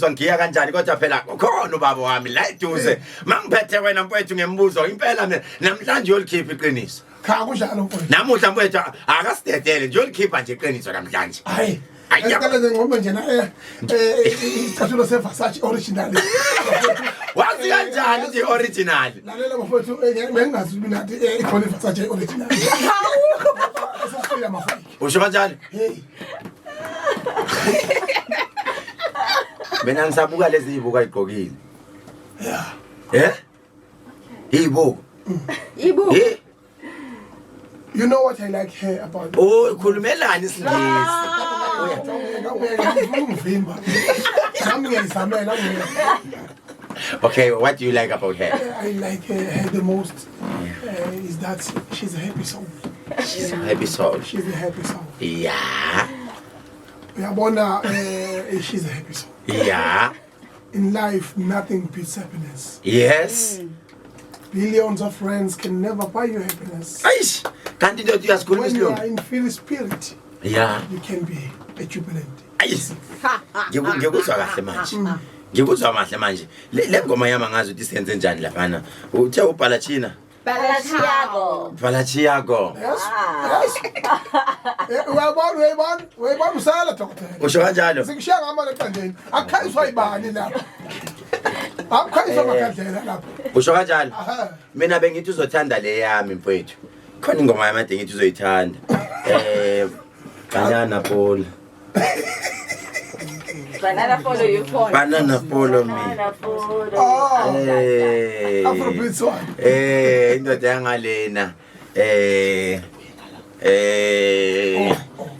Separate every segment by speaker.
Speaker 1: Ngiya kanjani kodwa phela ukhona ubaba wami la eduze. Mangiphethe wena mfowethu ngembuzo impela mina namhlanje uyolikhipha iqiniso.
Speaker 2: Cha, kunjalo mfowethu.
Speaker 1: Namuhla mfowethu akasidedele nje, uyolikhipha nje iqiniso namhlanje.
Speaker 2: Hayi.
Speaker 1: Ayi,
Speaker 2: Ngicela nje ngombe nje na isicathulo se-Versace original.
Speaker 1: Wazi kanjani ukuthi original?
Speaker 2: Lalela bafowethu, bengingazi mina ukuthi ikhona i-Versace original. Sesifika mafike.
Speaker 1: Usho kanjani?
Speaker 2: Hey.
Speaker 1: Mina ngisabuka lezi zibuka igqokile.
Speaker 2: Yeah.
Speaker 1: Eh? Ibuko.
Speaker 3: Ibu.
Speaker 1: Eh?
Speaker 2: You know what I like her about?
Speaker 1: Oh, khulumelani isingisi?
Speaker 2: Ungivimba. Nami ngiyayizamela ngeke.
Speaker 1: Okay, what do you like about her?
Speaker 2: I like her the most is that she's a happy soul.
Speaker 1: She's a happy soul.
Speaker 2: She's a happy soul. Uyabona, she's a happy soul. In life, nothing beats happiness. Billions of friends can never buy you happiness.
Speaker 1: Aish, kanti into uyasikhuluma
Speaker 2: When you
Speaker 1: isilungu.
Speaker 2: are in free spirit, you can be a jubilant.
Speaker 1: Aish. Ngikuzwa kahle manje. Ngikuzwa kahle manje. Le ngoma yami angazi ukuthi siyenze njani laphana. Uthe ubhala China.
Speaker 3: Balachiago.
Speaker 1: Balachiago.
Speaker 2: Yes. Uyabona, uyayibona, uyayibona usala dokotela.
Speaker 1: Usho kanjalo.
Speaker 2: Sikushiya ngama leqandeni. Akukhanyiswa ibani lapha. Akukhanyiswa makhandlela lapha.
Speaker 1: Usho kanjalo.
Speaker 2: Aha.
Speaker 1: Mina bengithi uzothanda le yami mfowethu. Khona ingoma yami ade ngithi uzoyithanda. Banana Paul.
Speaker 3: Banana follow you phone.
Speaker 1: Banana follow me.
Speaker 3: Banana follow.
Speaker 2: Oh. Afrobeats one.
Speaker 1: Indoda yangalena.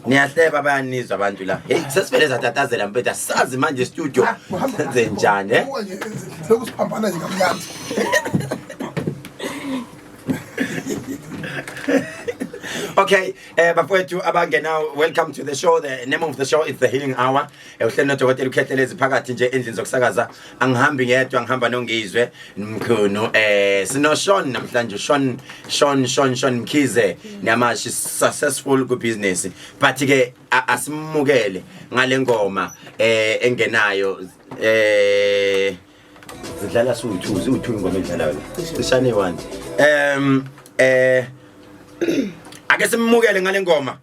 Speaker 1: Niyahleba, bayanizwa abantu la. Hey, sesivele satatazela mfethu, asazi manje studio senze njani, eh?
Speaker 2: Buka nje, lokhu siphambana nje kamnandi.
Speaker 1: Okay, bafowethu abangenawo, welcome to the show. The name of the show is The Healing Hour. Uhleli nodokotela uKhehlelezi phakathi nje endlini zokusakaza. Angihambi ngedwa, ngihamba noNgizwe Mkhunu. Sino Sean namhlanje, Sean, Sean, Sean, Sean Mkhize. Niyamashi successful ku business. But ke asimukele ngale ngoma engenayo, zidlala su2, ziwu2 ingoma edlalayo. Sishane 1. Ake simukele ngale ngoma.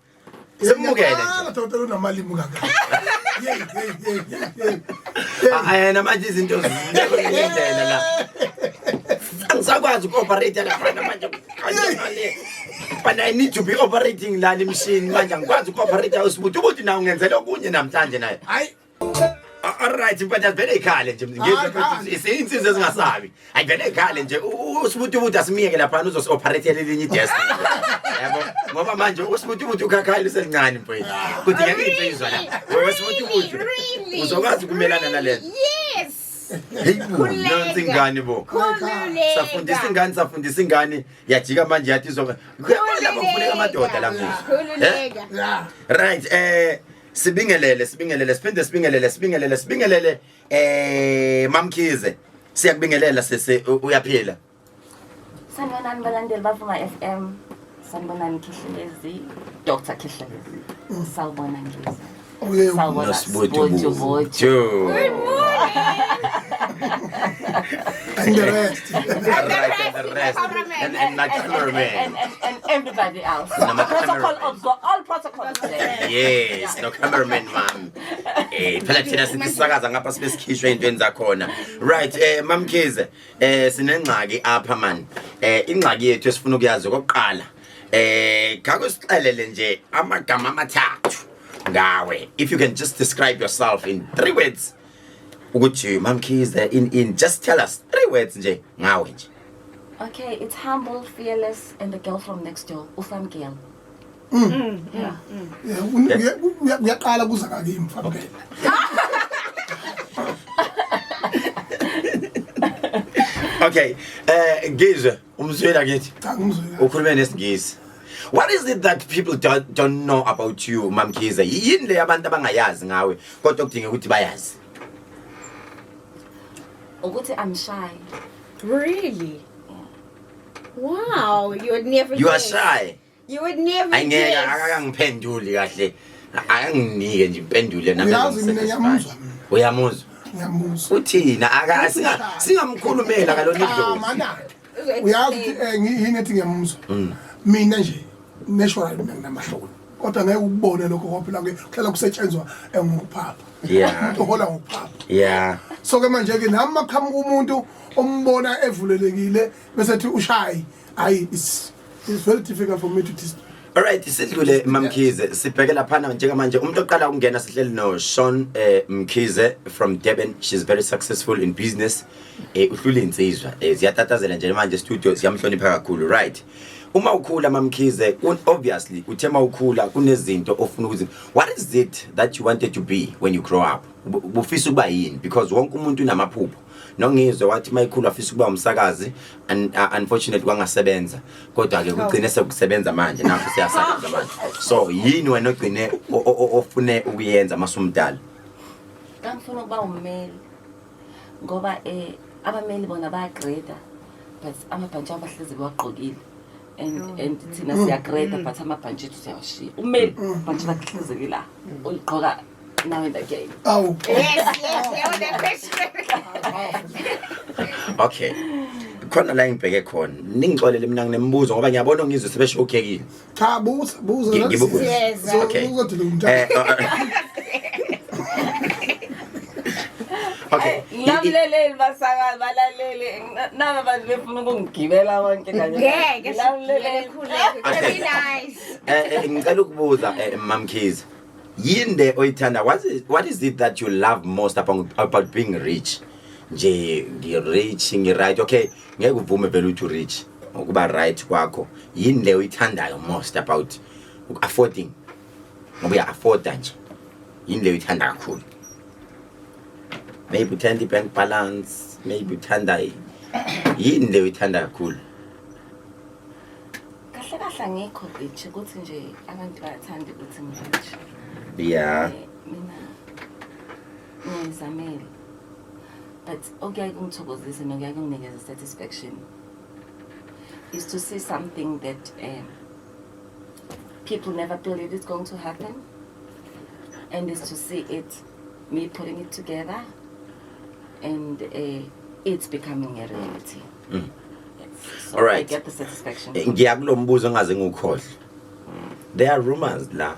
Speaker 1: Simukele nje.
Speaker 2: Ah, dokotela unamalimi kangaka. Hey, hey, hey, hey, hey.
Speaker 1: Namanje izinto zibekwe ngendlela la. Angisakwazi uku-operate la manje manje. But I need to be operating la limshini manje, angikwazi uku-operate usibuthi ukuthi nawe ungenzela okunye namhlanje naye.
Speaker 2: Hayi.
Speaker 1: All right, mfethu, vele ikhale nje. Ngizwe
Speaker 2: Hayi,
Speaker 1: mfethu, isinsizwa ezingasabi. Hayi, vele ikhale nje. Usibuthi ukuthi asimiyeke lapha, uzosi-operate elinye i-desk. Yabo, ngoba manje usibuthi ukuthi ukhakhayi liselincane mfethu. Kudingeka insizwa la. Wewe sibuthi ukuthi
Speaker 3: Really?
Speaker 1: uzokwazi ukumelana nalento.
Speaker 3: Yes.
Speaker 1: Hey bo, nansi ingane bo.
Speaker 3: Khululeka.
Speaker 1: Safundisa ingane, safundisa ingane, yajika manje yathi izoba. Kuyabona lapha kufuneka amadoda la mfethu.
Speaker 3: Khululeka.
Speaker 2: Yeah.
Speaker 1: Right, sibingelele, sibingelele, siphinde sibingelele, sibingelele, sibingelele, Mamkhize. Siyakubingelela sisi, uyaphila?
Speaker 4: Sanibonani balandeli Bavuma FM. Sanibonani Khehlelezi, Dr. Khehlelezi. Sawubona Ngizwe.
Speaker 2: Uye
Speaker 4: Sawubona
Speaker 1: Nosibuthi
Speaker 4: Sbutu
Speaker 1: Butu.
Speaker 3: Good morning.
Speaker 2: And the rest.
Speaker 1: And the rest, and the rest. And my cameraman.
Speaker 4: And everybody else.
Speaker 1: No, my
Speaker 4: Protocol
Speaker 1: cameraman.
Speaker 4: observe, all protocols there.
Speaker 1: Yes, no cameraman man. Phela thina sithi sisakaza ngapha sibe sikhishwe entweni zakhona. Right, Mamkhize, sinengxaki apha man. Ingxaki yethu esifuna ukuyazi okokuqala. Ngakho sixelele nje amagama amathathu ngawe. If you can just describe yourself in 3 words. Ukuthi Mamkhize in just tell us 3 words nje ngawe nje.
Speaker 4: Okay, it's humble, fearless, and the girl from next door, Ufam girl. Yeah.
Speaker 2: Uyaqala kuza ngakimi mfamkela.
Speaker 1: Okay, Ngizwe, umzwela kithi.
Speaker 2: Cha, ngimzwela.
Speaker 1: Ukhulume nesingisi. What is it that people don't know about you, Mamkhize? Yini le abantu abangayazi ngawe kodwa kudingeka ukuthi bayazi?
Speaker 4: Ukuthi I'm shy.
Speaker 3: Really? Wow, you would never
Speaker 1: You are
Speaker 3: guess.
Speaker 1: shy.
Speaker 3: You would never
Speaker 1: Ayingeke
Speaker 3: guess.
Speaker 1: akangiphenduli kahle. Akanginike nje impendulo nami.
Speaker 2: Uyazi mina ngiyamuzwa mina.
Speaker 1: Uyamuzwa?
Speaker 2: Ngiyamuzwa.
Speaker 1: Uthina aka singamkhulumela kalona idlozi.
Speaker 2: Mana. Uyazi ukuthi yini ethi ngiyamuzwa. Mina nje natural mina nginamahloni. Kodwa ngeke ukubone lokho ngoba phela ke kuhlala kusetshenzwa ngokuphapha. Umuntu ohola ngokuphapha. So ke manje ke nami maqhamuka umuntu ombona evulelekile bese ethi ushayi, hayi, it's very difficult for me to dis.
Speaker 1: Alright, sidlule Mamkhize, sibheke laphana njengamanje umuntu oqala ukungena, sihleli no Shauwn Mkhize from Durban. She's very successful in business. Uhlula insizwa. Ziyatatazela nje manje studio, siyamhlonipha kakhulu, right? Uma ukhula Mamkhize, obviously uthe mawukhula kunezinto ofuna ukuthi, what is it that you wanted to be when you grow up? Ubufisa ukuba yini? Because wonke umuntu unamaphupho. Nongizwe wathi mayikhulu afisa ukuba umsakazi and unfortunately kwangasebenza, kodwa ke kugcine sekusebenza manje, nakho siyasakaza manje. So yini wena ogcine ofune ukuyenza masumdala?
Speaker 4: Ngangifuna ukuba ummeli ngoba abameli bona bayagreda, but amabhantshi abo ahlezi bewagqokile and thina siyagreda, but amabhantshi ethu siyawashiya. Ummeli bhantshi lakhe hlezi la, uligqoka now and again.
Speaker 2: Awu.
Speaker 3: Yes, yeah, that question.
Speaker 1: Okay, khona la engibheke khona, ningixolele mina nginemibuzo ngoba ngiyabona ngizwe sebeshokekile.
Speaker 2: Cha, buza, buza.
Speaker 1: Ngibuze.
Speaker 3: Yes.
Speaker 1: Okay.
Speaker 2: Uzodile umntana.
Speaker 1: Okay.
Speaker 4: Ngilamleleli basakazi, balaleli naba abantu befuna ukungigibela bonke kanye.
Speaker 3: Ngeke
Speaker 4: Ngilamleleli.
Speaker 3: sikhuleke. Be nice.
Speaker 1: Ngicela ukubuza, Mamkhize, yini le oyithanda, what is it that you love most about being rich nje? Ngi-rich, ngi-right, okay, ngeke uvume vele ukuthi u-rich, ukuba right kwakho, yini le oyithandayo most about affording, ngoba uya-afforda nje? Yini le oyithanda kakhulu? Maybe uthanda i-bank balance, maybe uthanda yini le oyithanda kakhulu?
Speaker 4: Kahle kahle angikho rich, ukuthi nje abantu bayathanda ukuthi ngi-rich. Mina ngiyayizamela, but okuyaye kungithokozise nokuyaye kunginikeze satisfaction is to see something that people never believe it's going to happen, and is to see it, me putting it together, and it's becoming a reality. Yes. So
Speaker 1: All right.
Speaker 4: I get the satisfaction.
Speaker 1: Ngiya kulo mbuzo ongaze ngiwukhohle. There are rumors la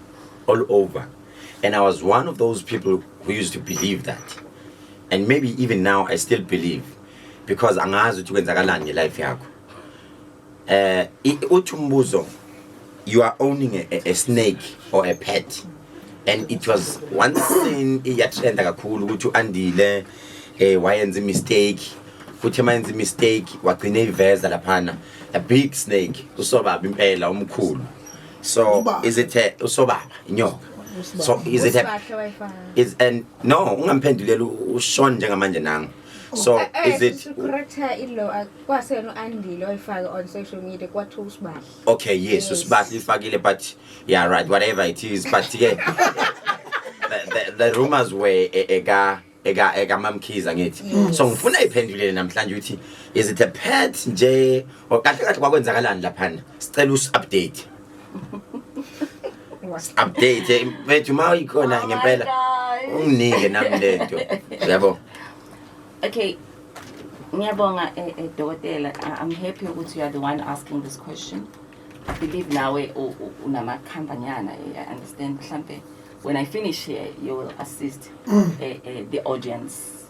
Speaker 1: all over, and I was one of those people who used to believe that, and maybe even now I still believe, because angazi ukuthi kwenzakalani ngelife yakho. Uthi umbuzo, you are owning a snake or a pet, and it was one scene iyatrenda kakhulu ukuthi uAndile wayenza mistake, futhi mayenza mistake wagcina iveza laphana a big snake, usobaba impela omkhulu. So
Speaker 2: Ubaba.
Speaker 1: is it a usobaba inyoka? So is it a
Speaker 3: Usibahle wayifaka.
Speaker 1: Is and no, ungamphendulela uShawn njengamanje nango. So is it
Speaker 3: Corrector ilo kwasena uAndile wayifaka on social media, kwathiwa uSibahle.
Speaker 1: Okay, yes.
Speaker 3: Yes.
Speaker 1: Usibahle ifakile, but yeah, right, whatever it is, but ke the rumors were eka Mamkhize ngithi. So ngifuna iphendulele namhlanje ukuthi is it a pet nje or kahle kahle kwakwenzakalani laphana? Sicela usi update. Update mfethu, ma ikhona
Speaker 4: Oh my
Speaker 1: ngempela.
Speaker 4: God.
Speaker 1: Unginike nami lento. Yabo.
Speaker 4: Okay. Ngiyabonga, dokotela. I'm happy ukuthi you are the one asking this question. I believe nawe unamakhambanyana. I understand, mhlambe when I finish here you will assist the audience,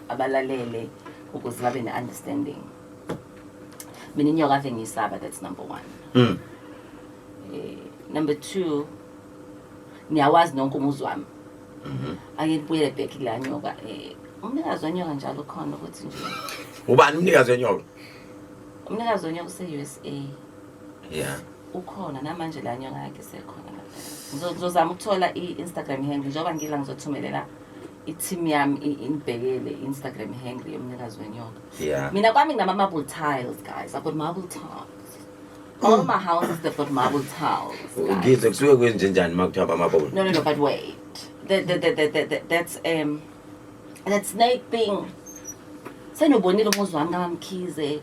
Speaker 4: abalalele, ukuze babe ne-understanding. Mina inyoka ave ngiyisaba, that's number 1. Number 2, niyawazi nonke umuzi wami. Ake ngibuyele back kula nyoka. Umnikazi wenyoka njalo khona ukuthi nje.
Speaker 1: Ubani umnikazi wenyoka?
Speaker 4: Umnikazi wenyoka use-USA. Ukhona namanje la nyoka yakhe sekhona lapha. Ngizozama ukuthola i-Instagram handle njengoba ngila, ngizothumelela i-team yami inibhekele i-Instagram handle yomnikazi wenyoka. Mina kwami nginama marble tiles, guys. I've got marble tiles. All my houses, they've got marble tiles, guys.
Speaker 1: Ngizwe kusuke kwenje njani makuthiwa amabona?
Speaker 4: No, but wait. That snake thing. Senubonile umuzi wami kaMamkhize.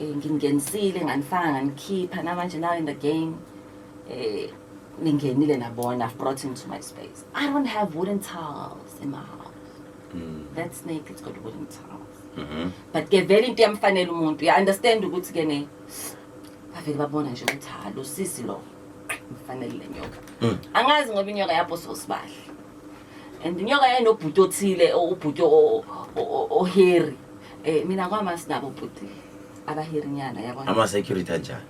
Speaker 4: Ngingenisile, nganifaka, nganikhipha, namanje now in the game. Ningenile nabona, I've brought into my space. I don't have wooden tiles in my house. That snake, it's got wooden tongues. But ke vele into iyamfanela umuntu. You understand ukuthi ke ne bavele babona nje ukuthi ha, lo sisi lo mfanele le nyoka. Angazi ngoba inyoka yaposwa uSibahle. And inyoka yayinobhuti othile, ubhuti oheri. Mina kwama sinabo ubhuti abaheri nyana, yabona.
Speaker 1: Ama-security anjani?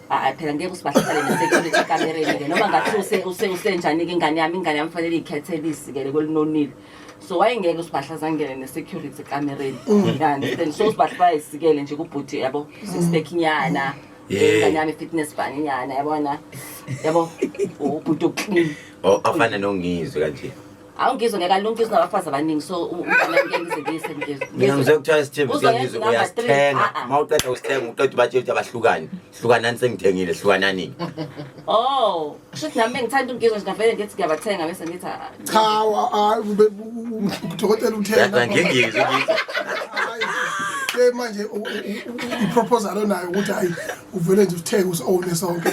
Speaker 4: Ah, phela ngeke usibahlale ne-security ekamereni ke, noma ngathi usenjani-ke. Ingane yami fanele iy'khethelisi ke kwelinonile, so wayengeke uSibahle azangene ne-security ekamereni, you understand? So uSibahle bayisikele nje kubhuti, yabo, six pack nyana. Ingane yami fitness bani nyana, yabona, yabo, ubhuti oclean.
Speaker 1: Oh, afana noNgizwe kanje.
Speaker 4: Awungizwe ngeke alungizwe nabafazi abaningi, so umngane wami ngeke ngize ngiyise ngizwe.
Speaker 1: Mina ngizwe kuthiwa isithembu
Speaker 4: Uzoyenza
Speaker 1: sikaNgizwe
Speaker 4: number three.
Speaker 1: uyasithenga.
Speaker 4: Ah, ah.
Speaker 1: Uma uqeda usithenga, uqeda ubatshela ukuthi abahlukani, hlukanani, sengithengile, hlukanani.
Speaker 4: Oh, kusho ukuthi nami ngithanda ungizwe nje, ngavele ngithi ngiyabathenga bese ngithi ah,
Speaker 2: Cha, udokotela uthenga.
Speaker 1: Ngingizwe ngithi
Speaker 2: Ke manje i-proposal onayo ukuthi hayi, uvele nje uthenge, usi-own sonke.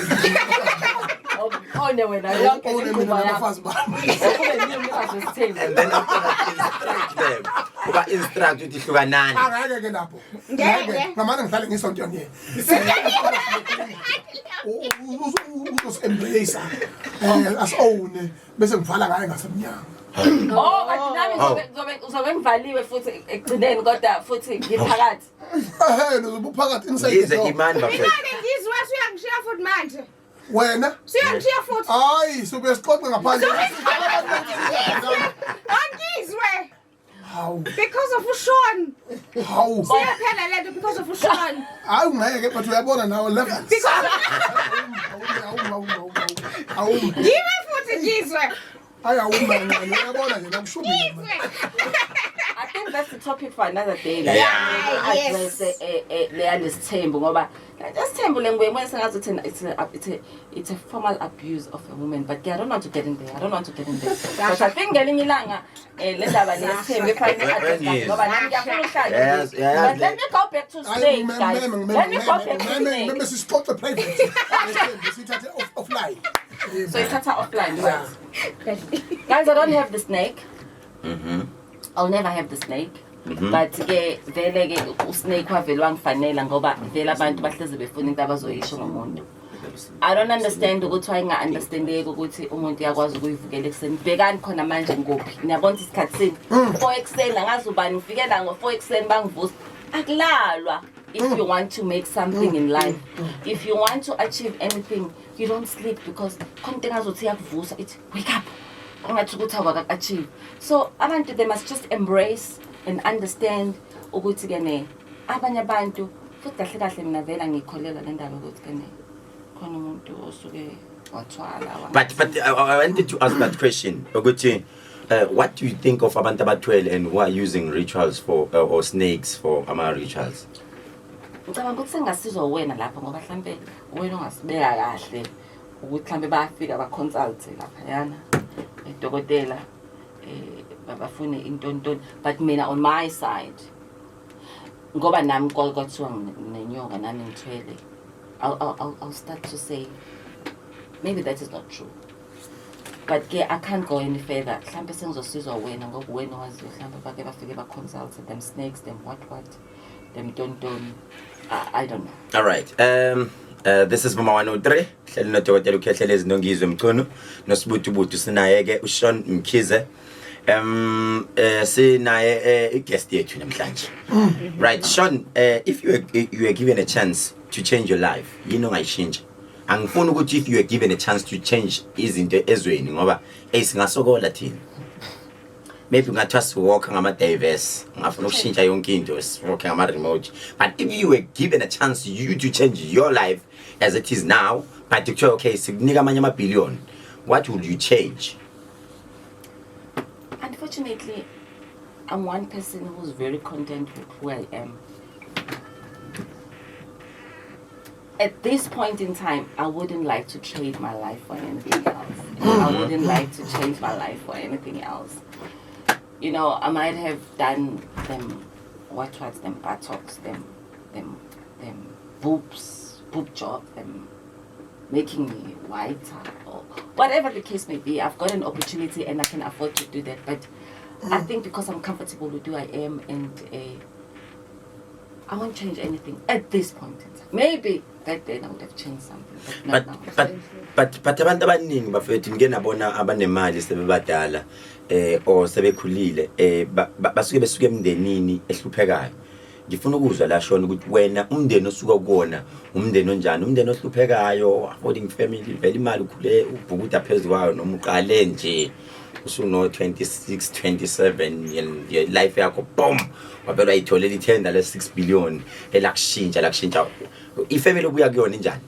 Speaker 4: One wena yonke
Speaker 2: Own mina
Speaker 4: inqubo yakho.
Speaker 2: nabafazi bami.
Speaker 4: Kube yimi umnikazi wesithembu.
Speaker 1: And then after that instruct them, uba instruct ukuthi hlukanani.
Speaker 2: Angeke ke lapho.
Speaker 3: Ngeke.
Speaker 2: Ngamane ngihlale ngisonto yonke. Uzosi-embrace, asi-own, bese ngivala ngaye ngasemnyango.
Speaker 4: Oh, kanti nami
Speaker 1: Hawu.
Speaker 4: ngizobe ngivaliwe futhi ekugcineni, kodwa futhi ngiphakathi.
Speaker 2: Ehe, nozobe uphakathi inside the
Speaker 1: Ngize
Speaker 2: door.
Speaker 1: imani bafethu.
Speaker 3: Imani ngizwe, suyangishiya futhi manje.
Speaker 2: Wena
Speaker 3: Suyangishiya futhi.
Speaker 2: Hayi, sobe sixoxe ngaphandle.
Speaker 3: Angizwe.
Speaker 2: Hawu.
Speaker 3: Because of uSean.
Speaker 2: Hawu.
Speaker 3: Siyaphela lento because of uSean.
Speaker 2: Hayi, ungeke, but uyabona nawe levels.
Speaker 3: Because
Speaker 2: Awuma, awuma, awuma.
Speaker 3: Ngime futhi ngizwe.
Speaker 2: Hayi, awuma ncane, uyabona nje nakushubile.
Speaker 3: Ngizwe.
Speaker 4: I think that's the topic for another day la.
Speaker 3: Yeah, yes.
Speaker 4: Address leya nesithembu, ngoba lesithembu le ngibuye sengathi it's a formal abuse of a woman, but I don't want to get in there. I don't want to get in there. But I think ngelinye ilanga le ndaba lesithembu ifanele address kahle, ngoba nami ngiyafuna ukuhlala.
Speaker 1: Yes,
Speaker 4: But let me go back to snake, guys. Let me go back to snake.
Speaker 2: Meme, sisixoxe private. Sithathe offline.
Speaker 4: So ithatha offline, right? Guys, I don't have the snake. I'll never have the snake. But ke vele ke usnake wavele wangifanela, ngoba vele abantu bahlezi befuna into abazoyisho ngomuntu. I don't understand ukuthi wayinga-understandeki ukuthi umuntu uyakwazi ukuyivukela ekuseni. Bhekani khona manje ngophi. Niyabona ukuthi isikhathi sini. 4 ekuseni, angazi ubani ngifike la ngo-4 ekuseni bangivusa. Akulalwa. If you want to make something in life, if you want to achieve anything, you don't sleep, because khona into engazothi iyakuvusa ithi wake up. Ungathi ukuthi awaka-achieve. So abantu, they must just embrace and understand ukuthi ke ne abanye abantu futhi kahle kahle mina vele ngikholelwa le ndaba ukuthi ke ne khona umuntu osuke wathwala.
Speaker 1: But I wanted to ask that question ukuthi what do you think of abantu abathwele and who are using rituals for or snakes for ama rituals?
Speaker 4: Ngicabanga ukuthi sengasizwa wena lapho, ngoba mhlambe wena ongasibeka kahle ukuthi mhlambe bayafika ba-consult laphayana edokotela, bafune intontoni. But mina on my side, ngoba nami kwathiwa nginenyoka, nami ngithwele, I'll start to say maybe that is not true, but ke I can't go any further. Mhlambe sengizosizwa wena, ngoba wena owaziyo mhlambe bake bafike ba-consult them snakes, them what them tontoni. I don't know.
Speaker 1: All right. This is Mama 103. Hleli nodokotela uKhehlelezi noNgizwe Mchunu noSibutubutu, sinaye ke uSean Mkhize. Sinaye i-guest yethu namhlanje. Right, Sean, if you were given a chance to change your life, yini ongayishintsha? Angifuni ukuthi if you were given a chance to change izinto ezweni, ngoba hey, singasokola thina. Maybe ungathiwa siwalk ngama-diverse, ungafuna ukushintsha yonke into, siwalk ngama-remote, but if you were given a chance you to change your life as it is now, but kuthiwa okay, sikunika amanye amabhillion, what would you change?
Speaker 4: Unfortunately, I'm one person who's very content with who I am. At this point in time, I wouldn't like to trade my life for anything else. I wouldn't like to change my life for anything else. I might have done them, what was them buttocks, them boobs, boob job, them making me whiter or whatever the case may be. I've got an opportunity and I can afford to do that, but I think because I'm comfortable with who I am and I won't change anything at this point in time. Maybe back then I would have changed something, but
Speaker 1: But
Speaker 4: not now.
Speaker 1: but abantu abaningi bafethu ngike nabona abanemali sebebadala or sebekhulile, basuke besuke emndenini ehluphekayo. Ngifuna ukuzwa la, Shona, ukuthi wena umndeni osuka kuwona umndeni onjani, umndeni ohluphekayo, affording family, vele imali ukhule ubhukuda phezu kwayo, noma uqale nje usuno 26 27 life yakho, boom, wabelwa yitholela ithenda le 6 billion elakushintsha lakushintsha ifamily obuya kuyona injani?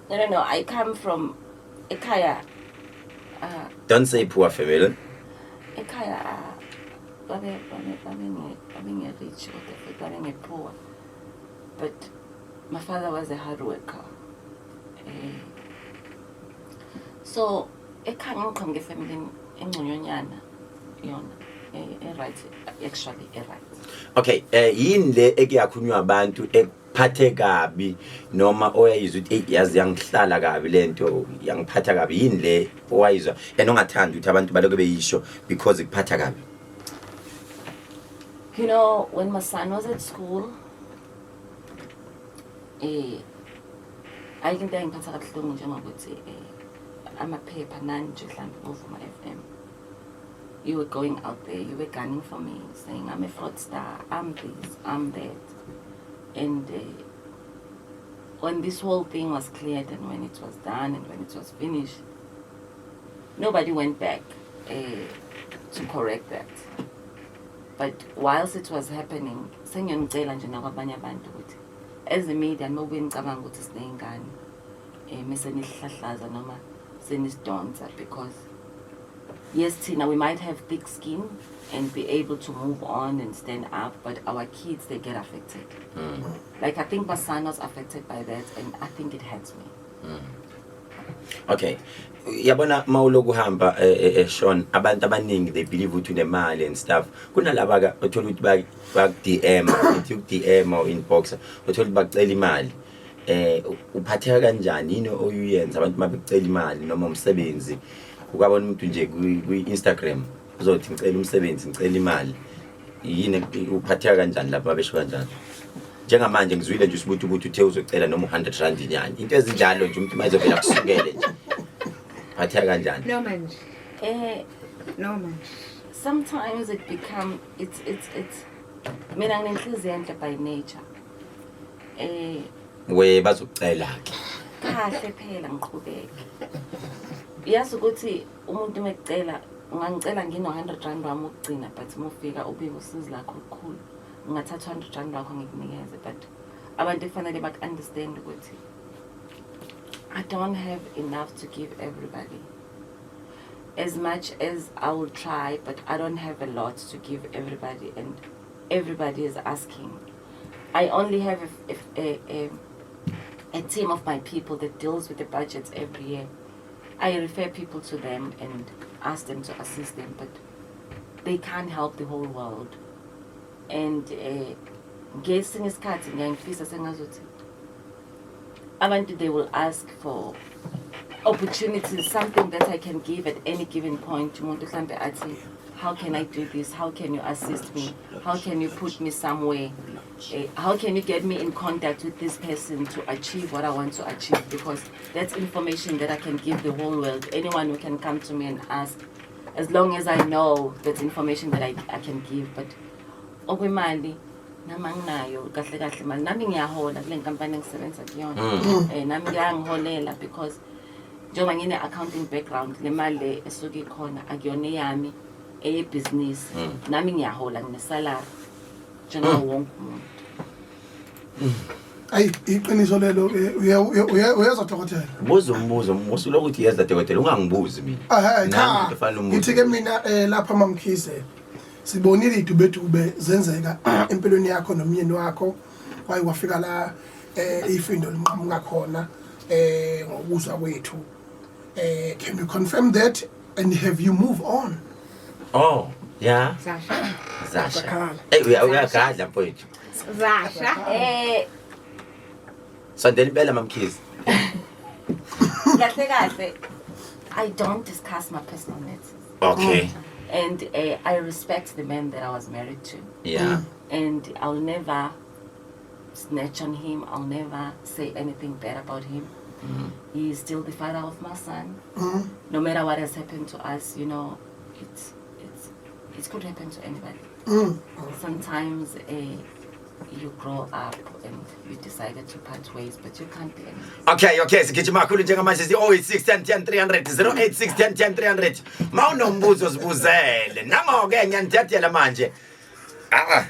Speaker 4: No. I come from ekhaya.
Speaker 1: Don't say poor family.
Speaker 4: Ekhaya babe nge rich kodwa futhi babe nge poor. But my father was a hard worker. So ekhaya ngiqhamuke efamily engconyonyana yona, e-right, actually e-right.
Speaker 1: Okay, yini le ekuyakhulunywa abantu ekuphathe kabi noma oyayizwa ukuthi, "Ey, yazi yangihlala kabi lento, yangiphatha kabi"? Yini le owayizwa and ongathandi ukuthi abantu balokho beyisho because ikuphatha kabi?
Speaker 4: When my son was at school, ayikho into eyayingiphatha kabuhlungu njengokuthi amaphepha nani nje mhlawumbe boVuma FM. You were going out there, you were gunning for me, saying I'm a fraudster, I'm this, I'm that. And when this whole thing was cleared and when it was done and when it was finished, nobody went back to correct that. But whilst it was happening, sengiyonicela nje nakwabanye abantu ukuthi as a media nobuye nicabanga ukuthi siney'ngane mese nisihlahlaza noma senisidonsa, because yes, thina we might have thick skin and be able to move on and stand up, but our kids, they get affected. Like, I think my son was affected by that and I think it hurts me.
Speaker 1: Okay, yabona mawuloku uhamba, Sean, abantu abaningi they believe ukuthi unemali and stuff. Kunalaba ka othola ukuthi baku DM, ithi ku DM or inbox, othola ukuthi bakucela imali. Uphatheka kanjani? Yini oyuyenza abantu mabekucela imali noma umsebenzi? Ukabona umuntu nje kwi Instagram uzothi, "Ngicela umsebenzi, ngicela imali." Yini, uphatheka kanjani lapho babesho kanjani? Njengamanje ngizwile nje usibuthi ukuthi uthe uzocela noma u100 rand nyani, into ezinjalo nje, umuntu mayizovela kusukele nje, phatheka kanjani?
Speaker 3: Noma nje noma nje
Speaker 4: Sometimes it become it's mina nginenhliziyo enhle by nature.
Speaker 1: We bazokucela ke.
Speaker 4: Kahle phela, ngiqhubeke. Yazi ukuthi umuntu mekucela, ungangicela ngino 100 rand wami ukugcina, but mufika ubike usizi lakho olukhulu, ngingathatha 100 rand wakho ngikunikeze. But abantu kufanele baku-understand ukuthi I don't have enough to give everybody. As much as I will try, but I don't have a lot to give everybody, and everybody is asking. I only have a team of my people that deals with the budgets every year. I refer people to them and ask them to assist them, but they can't help the whole world. And ngesinye isikhathi ngiyangifisa sengazuthi abantu, they will ask for opportunities, something that I can give at any given point. Umuntu mhlambe athi, "How can I do this? How can you assist me? How can you put me somewhere? How can you get me in contact with this person to achieve what I want to achieve?" Because that's information that I can give the whole world. Anyone who can come to me and ask, as long as I know that's information that I can give. But okwemali, nami anginayo kahle kahle imali. Nami ngiyahola kule nkampani engisebenza kuyona. Nami kuyangiholela because njengoba ngine accounting background, le mali le esuke ikhona akuyona eyami, eyebhizinisi. Nami ngiyahola, ngine-salary njengawo wonke umuntu.
Speaker 2: Ayi, iqiniso lelo. Uyezwa dokotela?
Speaker 1: Buza umbuzo, musu lokuthi yeza dokotela, ungangibuzi mina.
Speaker 2: Ehhe.
Speaker 1: Nami
Speaker 2: Cha.
Speaker 1: into efana umbuzo.
Speaker 2: Ngithi ke mina lapha, Mamkhize, sibonile idubedube zenzeka empilweni yakho nomyeni wakho, kwaye kwafika la ifindo linqamuka khona ngokuzwa kwethu. Can you confirm that and have you move on?
Speaker 1: Oh yeah.
Speaker 3: Zasha.
Speaker 1: Zasha.
Speaker 2: Zakhala.
Speaker 1: Ey, uyagadla mfowethu.
Speaker 3: Zasha.
Speaker 1: Sondela impela, Mamkhize.
Speaker 4: Kahle kahle, I don't discuss my personal matters.
Speaker 1: Okay.
Speaker 4: And I respect the man that I was married to. And I'll never snatch on him. I'll never say anything bad about him. He is still the father of my son. No matter what has happened to us, you know, it could happen to anybody. Sometimes you grow up and you decided to part ways, but you can't be enemies.
Speaker 1: Okay, sigijima kakhulu njengamanje si 086 10 10 300 086 10 10 300. Mawunombuzo sibuzele. Nango ke ngiyanidedela manje. Ah.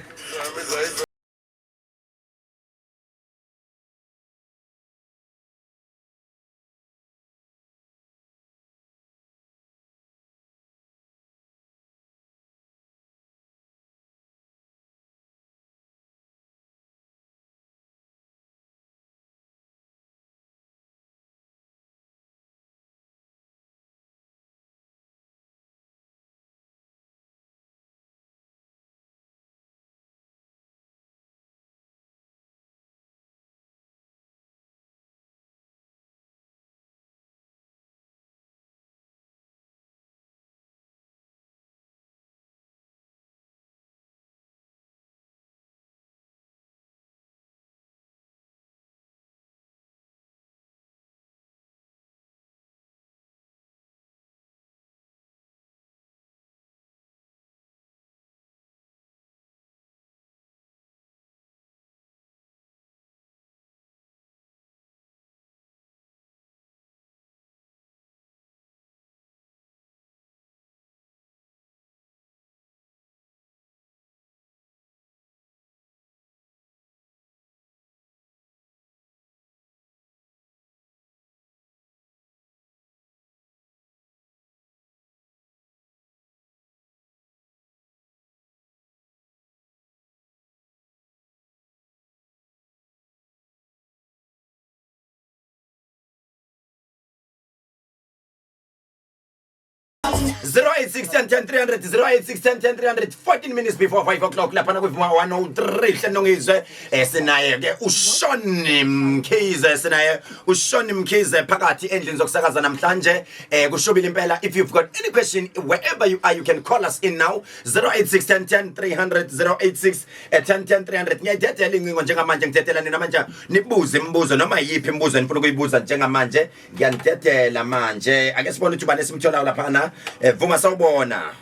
Speaker 1: 086 10 10 300 086 10 10 300 14 minutes before 5 o'clock laphana kwi-Vuma 103 hlelo ngizwe sinaye ke uShoni Mkhize, sinaye uShoni Mkhize phakathi endlini zokusakaza namhlanje. Kushubile impela. If you've got any question, wherever you are, you can call us in now, 086 10 10 300 086 10 10 300. Ngiyayidedela incingo njengamanje, ngidedela nina manje, nibuze imibuzo noma yiphi imibuzo enifuna ukuyibuza njengamanje, ngiyanidedela manje. Ake sibone ukuthi ubani esimtholayo laphana. Vuma, sawubona.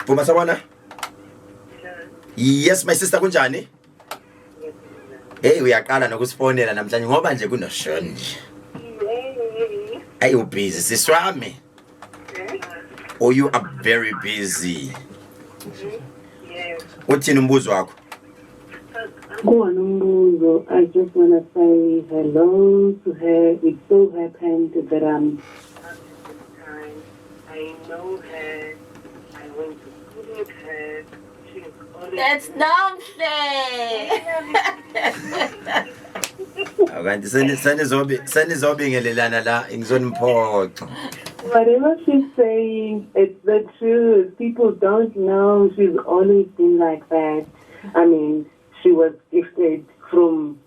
Speaker 1: Vuma, sawubona. Yes, my sister, kunjani? Hey, uyaqala nokusifonela namhlanje ngoba nje kunoShon nje. Hey, ubusy sisi wami. Oh, you are very busy. Uthini umbuzo wakho?
Speaker 5: Kuwona umbuzo, I just want to say hello to her. It so happened that I'm
Speaker 6: I know her. I went to school with her. She's always
Speaker 4: That's Nomhle.
Speaker 1: Kanti senizobe senizobingelelana la, ngizoniphoxa.
Speaker 5: Whatever she's saying, it's the truth. People don't know she's always been like that. I mean, she was gifted from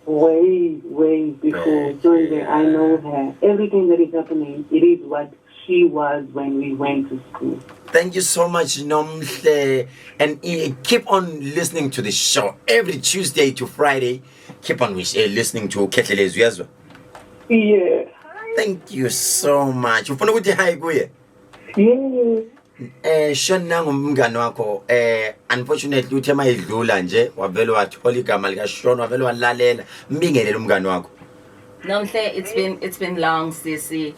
Speaker 5: way, way before. So I know her. Everything that is happening, it is what she was when we went to school.
Speaker 1: Thank you so much, Nomhle. And keep on listening to the show every Tuesday to Friday. Keep on listening to Khehlelezi, uyezwa?
Speaker 5: Yeah.
Speaker 1: Thank you so much. Ufuna ukuthi hi kuye?
Speaker 5: Yeah.
Speaker 1: Shon, nangu umngani wakho. Unfortunately uthe mayidlula nje wavele wathola igama lika Shon, wavele walalela. Mbingelele umngani wakho.
Speaker 4: Nomhle, it's been long, sisi.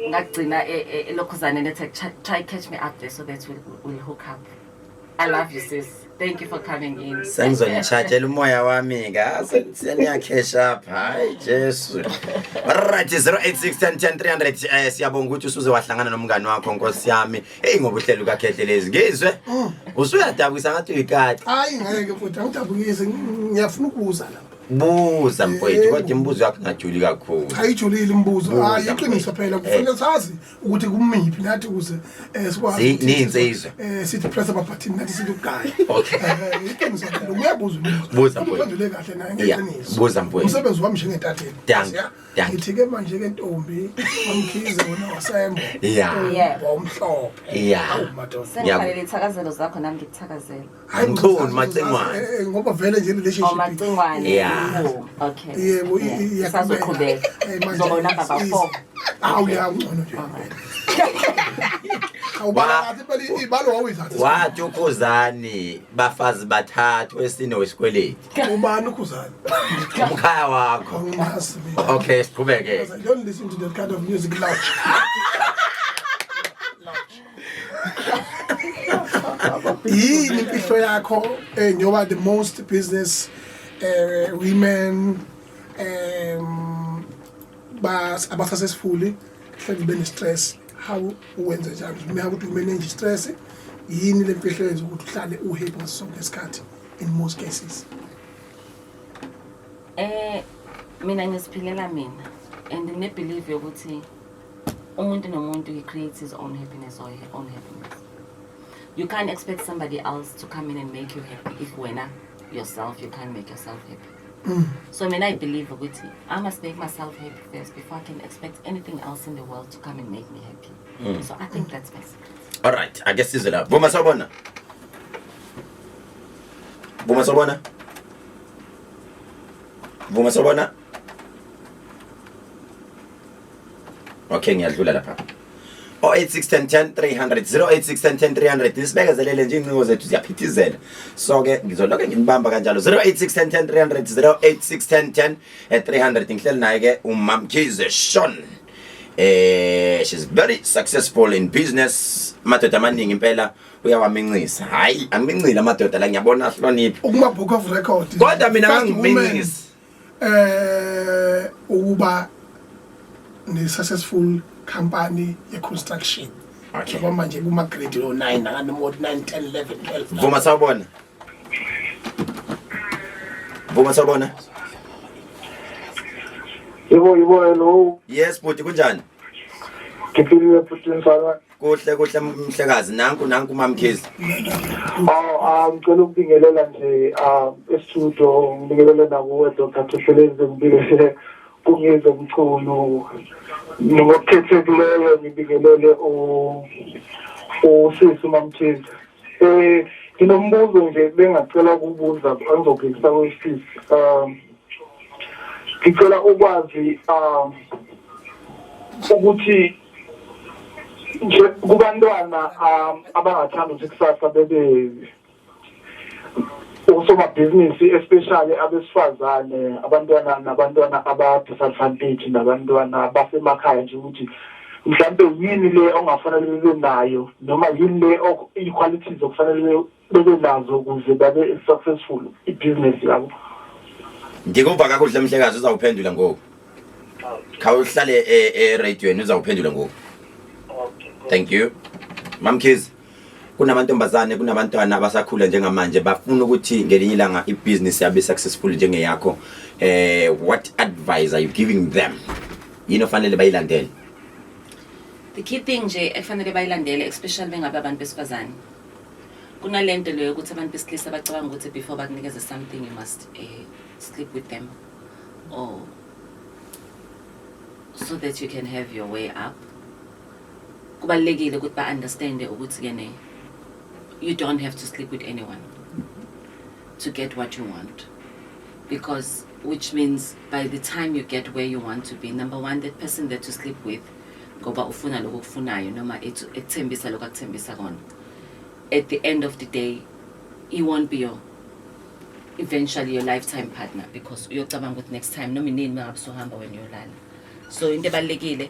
Speaker 4: Ngagcina elokhuzane nethe try catch me up there so that we'll hook up. I love you, sis. Thank you for coming in.
Speaker 1: Sengizonitshajela umoya wami ke, seniya-cash up. Hayi Jesu. Right, 086 10 10 300. Siyabonga ukuthi usuze wahlangana nomngani wakho, nkosi yami. Hey, ngoba uhlelo kaKhehlelezi ngizwe usuyadabukisa ngathi uyikati.
Speaker 2: Hayi, ngeke futhi angidabukise, ngiyafuna ukubuza lapha.
Speaker 1: Buza mfowethu,
Speaker 2: Yebo.
Speaker 1: kodwa imibuzo yakho ingajuli kakhulu.
Speaker 2: Cha, ijulile imibuzo.
Speaker 1: Buza,
Speaker 2: Hayi, iqiniso
Speaker 1: mfowethu.
Speaker 2: phela kufanele sazi ukuthi kumiphi nathi ukuze sikwazi ukuthi
Speaker 1: Niyinsizwa.
Speaker 2: Sithi press amabhathini nathi sithi ukugaya.
Speaker 1: Okay.
Speaker 2: Iqiniso phela uyabuza umbuzo.
Speaker 1: Buza, mfowethu.
Speaker 2: Uphendule kahle naye
Speaker 1: Yeah,
Speaker 2: ngeqiniso.
Speaker 1: buza, mfowethu.
Speaker 2: Umsebenzi wami njengentatheli.
Speaker 1: Dank,
Speaker 2: Ya.
Speaker 1: dank.
Speaker 2: Ngithi ke manje ke ntombi mamkhize wena wasembo.
Speaker 1: Yeah.
Speaker 4: Yeah.
Speaker 2: Womhlophe.
Speaker 1: Yeah.
Speaker 2: Awu madoda.
Speaker 4: Sengikhalele ithakazelo zakho nami ngikuthakazela.
Speaker 2: Hayi,
Speaker 1: Mchunu,
Speaker 2: uzazi-
Speaker 1: Macingwane.
Speaker 2: Ngoba vele nje relationship.
Speaker 4: Oh, Macingwane.
Speaker 1: Yeah.
Speaker 4: Oh, okay.
Speaker 2: Yebo,
Speaker 4: Yeah.
Speaker 2: iyaqhubeka.
Speaker 4: Isazoqhubeka.
Speaker 2: Manje
Speaker 4: Uzoba unumber
Speaker 2: is-
Speaker 4: 4.
Speaker 2: Awu ya, ungcono nje. Awubala kahle impela ibalo wawuyithatha.
Speaker 1: Wathi ukhuzani bafazi bathathu wesine wesikweleti.
Speaker 2: Ubani ukhuzani?
Speaker 1: Umkhaya wakho.
Speaker 2: Angimazi mina.
Speaker 1: Okay, siqhubeke.
Speaker 2: I don't listen to that kind of music loud. Yini imfihlo yakho njengoba the most business women bas abasuccessful hlezi bene stress, how uwenze njani uma ukuthi umanage stress, yini le mfihlo yenza ukuthi uhlale uhappy ngaso sonke isikhathi in most cases?
Speaker 4: Mina ngiziphilela mina and ngine belief yokuthi umuntu nomuntu, he creates his own happiness or her own happiness. You can't expect somebody else to come in and make you happy if wena yourself you can't make yourself happy. So mina I believe ukuthi I must make myself happy first before I can expect anything else in the world to come and make me happy. So I think that's my secret.
Speaker 1: All right, ake sizwe la. Vuma sawubona. Vuma sawubona. Vuma sawubona. Okay, ngiyadlula lapha. 086 10 300, 086 10 300. Nisibekezelele nje, incingo zethu ziyaphithizela, so ke ngizoloke nginibamba kanjalo. 086 10 300, 086 10 10 300. Ngihleli naye ke uMamkhize Shauwn. She's very successful in business. Madoda amaningi impela uyawamincisa. Hayi, amincile amadoda la, ngiyabona ahlonipha.
Speaker 2: Ukuma book of record.
Speaker 1: Kodwa mina
Speaker 2: First woman,
Speaker 1: ngangimincis.
Speaker 2: Ukuba ne successful company ye construction.
Speaker 1: Okay.
Speaker 2: Ngoba manje kuma grade lo 9 noma 9 10 11 12.
Speaker 1: Vuma sawubona. Vuma sawubona.
Speaker 7: Yebo, hello.
Speaker 1: Yes bhuti, kunjani?
Speaker 7: Ngiphilile futhi, mfana.
Speaker 1: Kuhle kuhle mhlekazi, nanku nanku mamkhize.
Speaker 7: Oh, ngicela ukubingelela nje e-studio, ngibingelele nakuwe Dr. Khehlelezi, ngibingelele kungizwe Mchunu. Ngokukhethekileyo ngibingelele usisi Mamkhize. Nginombuzo nje bengacela ukubuza engizobhekisa kwisisi. Ngicela ukwazi ukuthi nje kubantwana abangathanda ukuthi kusasa bebe osomabhizinisi, especially abesifazane, abantwana nabantwana aba-disadvantage nabantwana basemakhaya nje, ukuthi mhlampe yini le ongafanele bebe nayo noma yini le i-qualities okufanele bebe nazo ukuze babe successful ibhizinesi yabo?
Speaker 1: Ngikuva kakuhle mhlekazi, uzawuphendula ngoku. Khawuhlale eradiweni, uzawuphendula ngoku. Thank you. Mamkhize, kunamantombazane, kunabantwana abasakhula njengamanje bafuna ukuthi ngelinye ilanga ibhizinisi yabe successful njengeyakho. What advice are you giving them? Yini ofanele bayilandele?
Speaker 4: The key thing nje ekufanele bayilandele, especially bengabe abantu besifazane, kunalento leyo ukuthi abantu besilisa bacabanga ukuthi before bakunikeze something you must sleep with them or so that you can have your way up. Kubalulekile ukuthi ba-understande ukuthi ke ne you don't have to sleep with anyone to get what you want, because which means by the time you get where you want to be, number one, that person that you sleep with ngoba ufuna lokho okufunayo noma ekuthembisa lokho akuthembisa kona, at the end of the day he won't be your eventually your lifetime partner, because uyocabanga ukuthi next time noma inini mangabe usuhamba wena uyolala. So into ebalulekile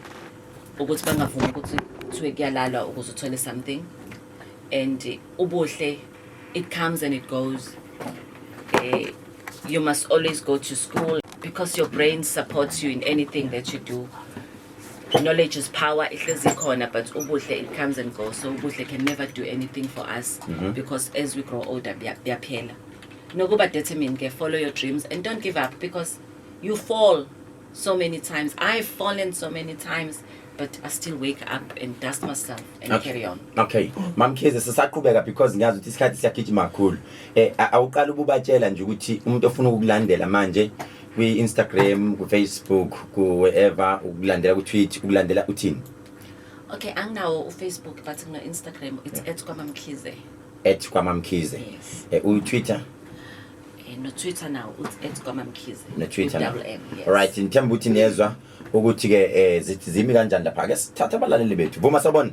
Speaker 4: ukuthi bangavumi ukuthi kuthiwe kuyalalwa ukuze uthole something. And ubuhle, it comes and it goes. You must always go to school because your brain supports you in anything that you do. Knowledge is power, ihlezi ikhona, but ubuhle, it comes and goes. So ubuhle can never do anything for us because as we grow older buyaphela. Nokuba determined ke, follow your dreams and don't give up, because you fall so many times. I've fallen so many times, but I still wake up and dust myself and carry on.
Speaker 1: Okay, Mamkhize, sisaqhubeka because ngiyazi ukuthi isikhathi siyagijima kakhulu. Awuqala ububatshela nje ukuthi umuntu ofuna ukukulandela manje kwi-Instagram, ku-Facebook, ku-wherever, ukulandela ku-Twitter, ukulandela uthini?
Speaker 4: Okay, anginawo uFacebook, but ngino-Instagram. It's @kwamamkhize.
Speaker 1: @kwamamkhize.
Speaker 4: Yes.
Speaker 1: U-Twitter?
Speaker 4: No-Twitter now, it's @kwamamkhize.
Speaker 1: No-Twitter
Speaker 4: With
Speaker 1: now.
Speaker 4: double M, yes.
Speaker 1: Right, ngithemba ukuthi niyezwa ukuthi-ke zithi zimi kanjani lapha. Ake sithathe abalaleli bethu. Vuma, sawubona.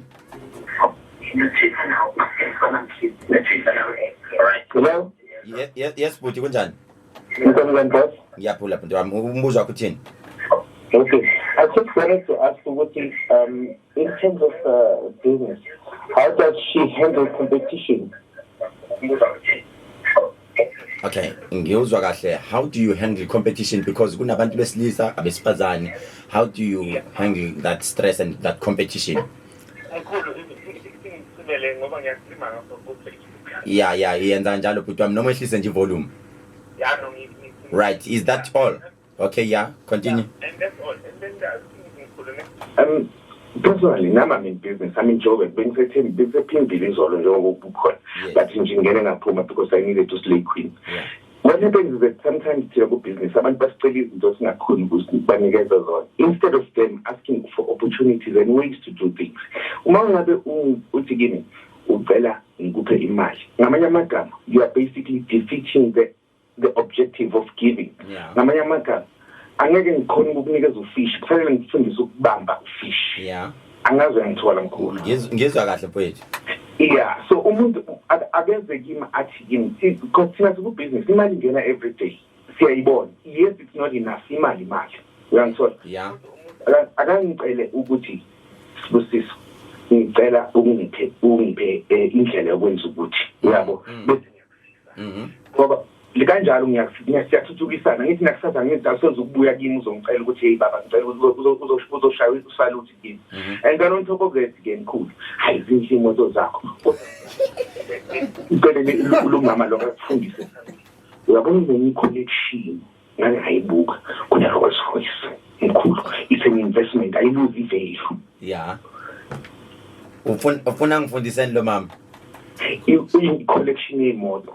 Speaker 7: Hello?
Speaker 1: Yes, bhuti, kunjani?
Speaker 7: Ngikhona, boss.
Speaker 1: Ngiyaphula, bhuti wami. Umbuzo wakho uthini?
Speaker 7: Okay. I just wanted to ask ukuthi, in terms of business, how does she handle competition?
Speaker 1: Okay, ngiyuzwa kahle. How do you handle competition? Because kunabantu besilisa, abesifazane. How do you handle that stress and that competition?
Speaker 6: Mkhulu, ngicimele ngoba ngiyacima ngapha ku-Facebook.
Speaker 1: Yeah, yenza njalo, bhuti wami, noma ehlise nje volume.
Speaker 6: Ya, no.
Speaker 1: Right, is that all? Okay, yeah, continue.
Speaker 6: And that's all. And then the other thing is, mkhulu, ne?
Speaker 7: Personally, nami I'm in business. I'm in Joburg. Bengisephinville izolo njengoba ubukhona. But nje ngene ngaphuma because I needed to slay queen. What happens is that sometimes thina ku-business abantu basicela izinto singakhoni ukubanikeza zona, instead of them asking for opportunities and ways to do things. Uma ngabe uthi kimi ucela ngikuphe imali, ngamanye amagama you are basically defeating the objective of giving. Ngamanye amagama angeke ngikhone ukukunikeza ufish, kufanele ngikufundise ukubamba ufish. Angazi uyangithola, mkhulu?
Speaker 1: Ngizwa kahle, mfowethu.
Speaker 7: Yeah, so umuntu akeze kimi athi kimi, because thina siku-business, imali ingena every day, siyayibona. Yes, it's not enough. Imali, uyangithola?
Speaker 1: Yeah.
Speaker 7: Akangicele ukuthi, "Sibusiso, ngicela ungiphe indlela yokwenza ukuthi," uyabo, bese ngoba likanjalo siyathuthukisana. Ngithi nakusasa ngithi asoze ukubuya kimi uzongicela ukuthi, "Hey baba, ngicela," uzoshaya usaluthi kimi. And then on top of that ke, mkhulu, hayi, zinhle imoto zakho. Ngicela lo mama lo akufundise, uyabona, ngenye i-collection ngake ngayibuka, kune Rolls Royce, mkhulu. It's an investment, ayiluzi i-value.
Speaker 1: Yeah, ufuna ngifundiseni lo mama?
Speaker 7: I-collection yey'moto.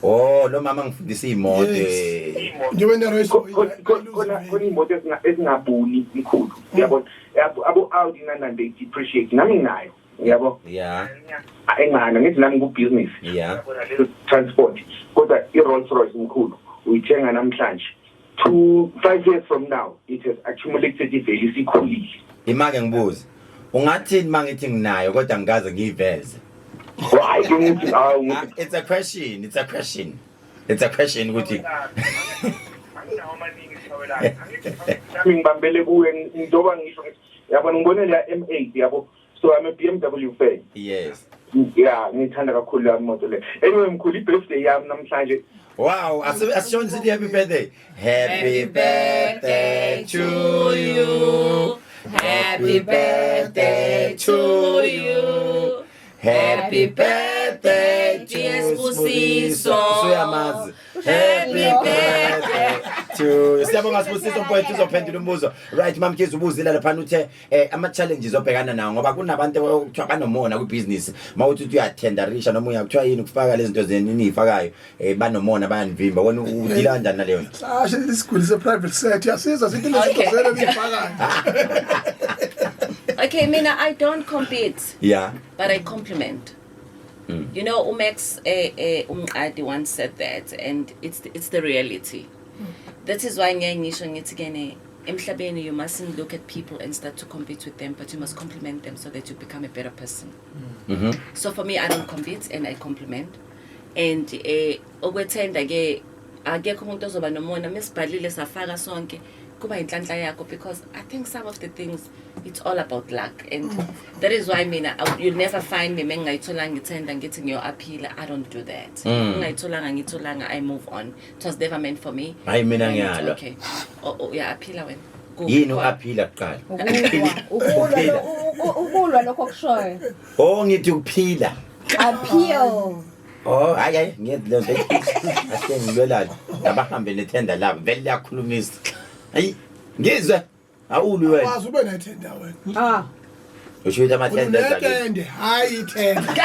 Speaker 1: Oh, lo mama ngifundisa imoto.
Speaker 2: Yes. Njengoba ne-Rolls Royce.
Speaker 7: Khona iy'moto ezingabuni, mkhulu, uyabona, abo-Audi nanani, they depreciate. Nami nginayo, uyabo. Engana ngithi nami ku-business transport, kodwa i-Rolls Royce, mkhulu, uyithenga namhlanje, 2, 5 years from now it has accumulated i-value, isikhulile.
Speaker 1: Imake ngibuze, ungathini mangithi nginayo kodwa ngikaze ngiyiveze?
Speaker 7: Hayi ke, ngithi hawu, ngithi
Speaker 1: It's a question, it's a question, it's a question ukuthi
Speaker 6: Anginawo amaningi, Thawelana. Angithi
Speaker 7: Nami ngibambele kuwe njengoba ngisho ngithi, yabona, ngibone la M8, yabo. So I'm a BMW fan. Yeah, ngithanda kakhulu la moto le. Anyway, mkhulu, i-birthday yami namhlanje.
Speaker 1: Wow, asishoni sithi happy birthday. Happy birthday to you. Happy birthday to you. Happy birthday to
Speaker 4: Dear Sibusiso.
Speaker 1: Usuyamazi. Happy birthday to. Siyabonga, Sibusiso mfowethu, uzophendula umbuzo. Right, Mamkhize, ubuzile lapha, uthe ama challenges obhekana nawo, ngoba kunabantu okuthiwa banomona kwibusiness. Mawuthi uthi uyathenderisha noma uyakuthiwa yini, kufaka lezi zinto zeni niyifakayo, banomona, bayanivimba. Wena udila kanjani naleyo nto?
Speaker 2: Sasho isiguli se-private set yasiza sithi lezi zinto zenu niyifakayo.
Speaker 4: Okay, mina I don't compete, but I compliment. UMax Umqadi once said that, and it's the reality. That is why ngiyaye ngisho ngithi kene emhlabeni you mustn't look at people and start to compete with them, but you must compliment them so that you become a better person. So for me, I don't compete and I compliment. And okwethenda ke, akekho umuntu ozoba nomona mesibhalile safaka sonke, kuba inhlanhla yakho, because I think some of the things, it's all about luck, and that is why mina you'll never find me mengingayitholanga ithenda ngithi ngiyo-appeala. I don't do that. Ngingayitholanga, ngiyitholanga, I move on. It was never meant for me.
Speaker 1: Hayi, mina
Speaker 4: And it's
Speaker 1: ngiyalwa.
Speaker 4: Okay. Oh, uya-appeala wena?
Speaker 1: Yini u-appeala kuqala?
Speaker 3: Ukulwa, ukulwa lokho okushoyo.
Speaker 1: Oh, ngithi ukuphila.
Speaker 3: Appeal.
Speaker 1: Oh, hayi hayi ngiyenzi leyo nto. Ase ngilwelani. Abahambe nethenda labo vele liyakhulumisa. Hayi ngizwe awulwi wena.
Speaker 2: Wazi ube nethenda wena.
Speaker 3: Ah.
Speaker 1: Usho ukuthi amathenda enza kimi.
Speaker 2: Unetende, hayi ithenda.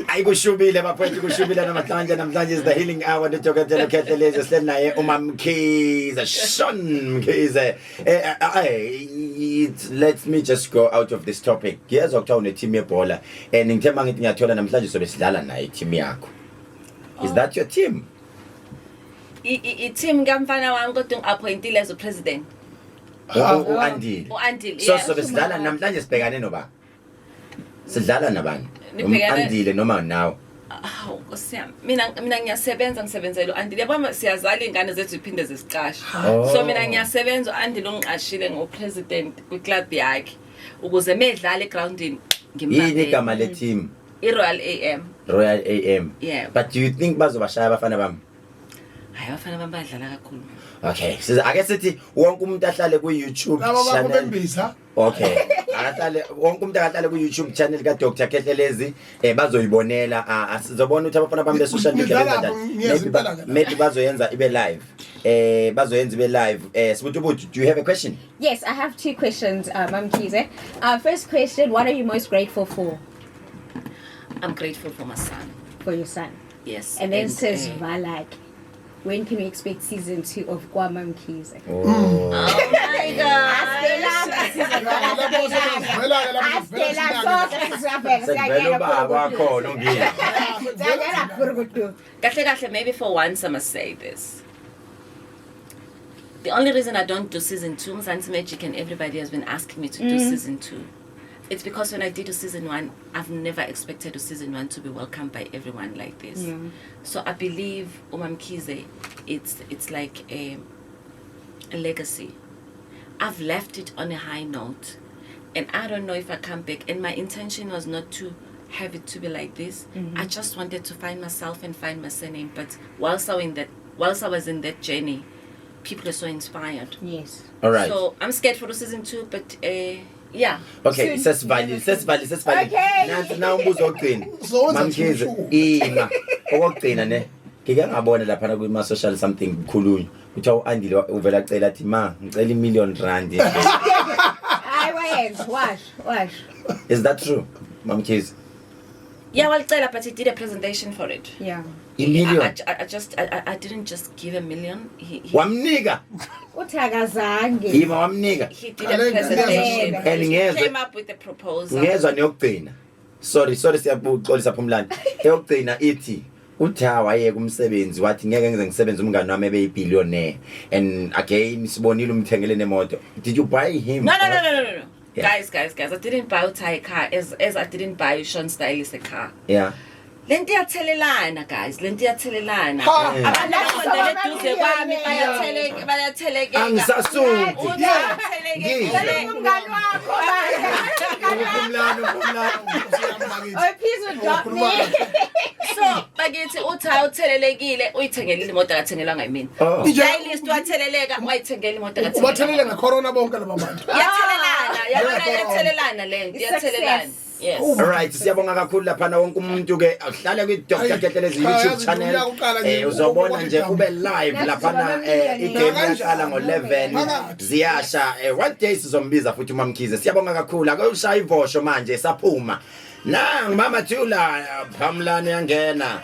Speaker 1: Ayi kushubile bafowethu kushubile namhlanje namhlanje is the healing hour nodokotela Khehlelezi sihleli naye uMamkhize Sean Mkhize let me just go out of this topic ngiyezwa kuthiwa une team yebhola and ngithe mangithi ngiyathola namhlanje sobe sidlala naye team yakho is that your team
Speaker 4: I-team kamfana wami kodwa ungi-appointile as upresident.
Speaker 1: U-Andile
Speaker 4: U-Andile,
Speaker 1: so
Speaker 4: yeah.
Speaker 1: sobe sidlala namhlanje sibhekane noba sidlala nabani
Speaker 4: Nibhekane-
Speaker 1: Andile noma nawe
Speaker 4: Hawu Nkosi yami. Mina ngiyasebenza ngisebenzela u-Andile. Yabo siyazala iy'ngane zethu ziphinde zisiqashe.
Speaker 1: Oh.
Speaker 4: So mina ngiyasebenza u-Andile ungiqashile ngo-president kwi-club yakhe ukuze medlala egroundini
Speaker 1: yini
Speaker 4: ngimbambele.
Speaker 1: igama le team
Speaker 4: I-Royal AM.
Speaker 1: Royal AM
Speaker 4: Yeah.
Speaker 1: but do you think bazobashaya abafana bami
Speaker 4: Hayi abafana bami badlala kakhulu.
Speaker 1: okay siza ake sithi wonke umuntu ahlale ku YouTube
Speaker 2: Laba bakho
Speaker 1: channel
Speaker 2: bembiza.
Speaker 1: okay akahlale wonke umuntu akahlale ku YouTube channel ka Dr Khehlelezi bazoyibonela sizobona ukuthi abafana bami be social media
Speaker 2: Nidlala
Speaker 1: benza
Speaker 2: lapho,
Speaker 1: njani
Speaker 2: ngiyeza
Speaker 1: maybe,
Speaker 2: impela ke la.
Speaker 1: maybe bazoyenza ibe live bazoyenza ibe live Sibuthi Buthi, do you have a question
Speaker 3: Yes, I have two questions, Mamkhize. First question, what are you most grateful for?
Speaker 4: I'm grateful for my son.
Speaker 3: For your son.
Speaker 4: Yes.
Speaker 3: And then says Valak, when can we expect season 2 of KwaMamkhize?
Speaker 1: Oh.
Speaker 4: Oh my God.
Speaker 2: Lapho sezivela-ke lapho sezivela thina-ke.
Speaker 1: Sekuvela ubaba wakhona ungile
Speaker 4: Kahle kahle, maybe for once I must say this. The only reason I don't do season 2, Mzansi Magic and everybody has been asking me to do season 2. It's because when I did season 1, I've never expected season 1 to be welcomed by everyone like this.
Speaker 3: Yeah.
Speaker 4: So I believe uMamkhize, it's like a legacy. I've left it on a high note, and I don't know if I come back. And my intention was not to have it to be like this. I just wanted to find myself and find my surname. But whilst I was in that journey, people are so inspired.
Speaker 3: Yes.
Speaker 1: All right.
Speaker 4: So I'm scared for the season 2, but yeah.
Speaker 1: Okay,
Speaker 3: Soon.
Speaker 1: sesivalile.
Speaker 3: Okay.
Speaker 1: Nansi na umbuzo wokugcina.
Speaker 2: Uzowenza
Speaker 1: Mamkhize,
Speaker 2: sure.
Speaker 1: ima. Okokugcina ne. Ngike ngabona lapha kuma social something kukhulunywa. Kuthiwa uAndile uvela acela athi ma ngicela imillion rand.
Speaker 3: I went. Wash.
Speaker 1: Is that true? Mamkhize.
Speaker 4: Yeah, well, Tela, but he did a presentation for it.
Speaker 3: Yeah.
Speaker 1: Imillion.
Speaker 4: I didn't just give a million. He
Speaker 1: Wamnika.
Speaker 3: Uthakazange.
Speaker 1: Ima wamnika.
Speaker 4: He did a presentation.
Speaker 1: And
Speaker 4: He
Speaker 1: ngezwe
Speaker 4: came up with a proposal.
Speaker 1: ngezwa neyokugcina. Sorry siyakuxolisa Phumlani. Eyokugcina ithi utha wayeka umsebenzi wathi ngeke ngize ngisebenze umngani wami ebe yibillionaire and again sibonile umthengele nemoto. Did you buy him?
Speaker 4: No.
Speaker 1: Yeah.
Speaker 4: Guys, I didn't buy Uthai a car as I didn't buy Sean Stylist a car.
Speaker 1: Yeah.
Speaker 4: Lento iyathelelana guys, lento iyathelelana.
Speaker 2: Ha!
Speaker 4: Abantu abasondele eduze kwami bayathelekeka.
Speaker 1: Angisasuki.
Speaker 4: Uthathelekile.
Speaker 3: Umngani wakho.
Speaker 1: Phumlani.
Speaker 3: Oh, please don't drop me.
Speaker 4: So bakithi utha uthelelekile uyithengelile imoto akathengelwanga yimina.
Speaker 1: Oh.
Speaker 4: Stylist watheleleka wayithengela imoto akathengelwanga.
Speaker 2: Ubathelele ngecorona bonke laba bantu.
Speaker 4: Iyathelelana, yabona iyathelelana lento, iyathelelana. Yes.
Speaker 1: All right, siyabonga kakhulu laphana wonke umuntu ke ahlale kwi Dr Khehlelezi YouTube channel. Uzobona nje ube live laphana igame yaqala ngo11 ziyasha. One day sizombiza futhi uMamkhize. Siyabonga kakhulu. Ake ushaya ivosho manje saphuma. Nang Mama Thula Phamlani yangena.